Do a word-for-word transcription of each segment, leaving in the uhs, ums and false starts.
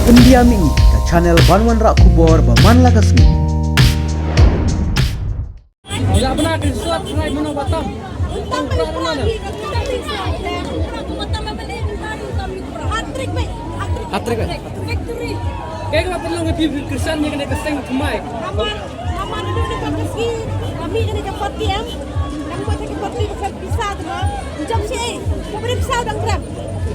Pyndiam ïa ngi ka channel ban wanrah khubor ba man la ka sngi. Ila bna ka suat trai mano batam. Hat-trick, mate. Hat-trick. Victory. Kaya nga pernah ngebi Christian ni kena keseng kemai. Amar, amar duduk di bawah meski, kami kena ke party em. Nang buat ke party bukan pisah tu mah. Jam si, kau beri pisah dang gram.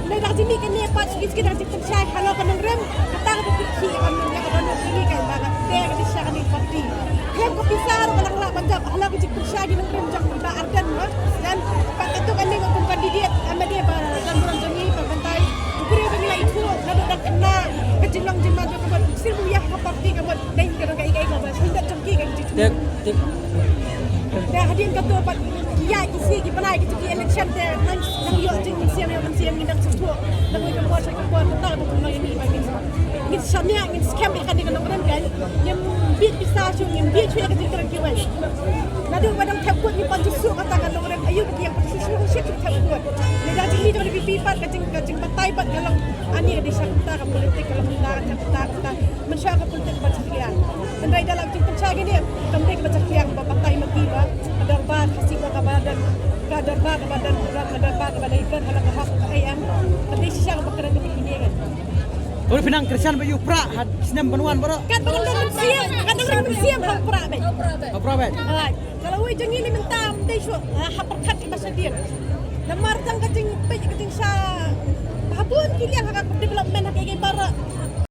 Lai dah jini kena pat sikit-sikit dah jingpynshai halor ka nongrim. Kata ka dei ki ka nongrim ka dei ki ka ba ka te ka dei sha ka dei party. Khlem ka pisa ruh ka lang lah ban jop halor ka jingpynshai ki nongrim jong ka Bah Ardent, ha. Dan pat katu kane ka kum candidate, ama dei ba don burom jong ngi, ba ban tai u briew ba ngi la ithuh naduh dang khynnah, ka jinglong jingman jong ka mut sir mu ïa ka party ka mut dei ka dong ka ïa ka ïa ka ba shisien jong ki ka jingithuh. Tip, tip. Te hadien katu pat ïa ki si ki bnai ki jong ki election te nang nang ïoh jingmynsiem ïa mynsiem ngi dang sngewthuh. Nang ïa ka por sha ka por kata ba kum nang ïa ngi ba ngi ngin shaniah, ngin skhem ïa kane ka nongrim kan. Ngim bit pisa shuh, ngim bit shuh ïa ka jingkren kiwei. Naduh ba dang thep kut ngi pan ju suk kata ka nongrim, aïu ba ki ïa pan ju suk, suk thep kut. Lada jingmut jong ka V P pat ka jing, ka jingbatai pat ka long ani ka dei sha kata ka politik, ka long kata, kata, kata, kata. Mynshuwa ka politik ba jingkren. Hynrei da la ka jingpynshai kane, kam dei kaba jingkren ba batai ma ki ba ka dorbar Khasi ba kaba don, ka dorbar kaba don, ka dorbar kaba don, ka dorbar kaba don, ka dei shisha kaba kren kaba kine kan. Uri pynang Christian ba ïu pra ha snem ban wan baroh. Kan ba kan dang mynsiem, kan dang mynsiem ha pra ba. Ha pra ba. Alright. Ka lawei jong ngi ni mynta ym dei shuh, ha, ha pyrkhat ki ba shadien. Namar tang ka jingpeit ka jingshah ha bun ki liang ha ka development ha kiei kiei baroh.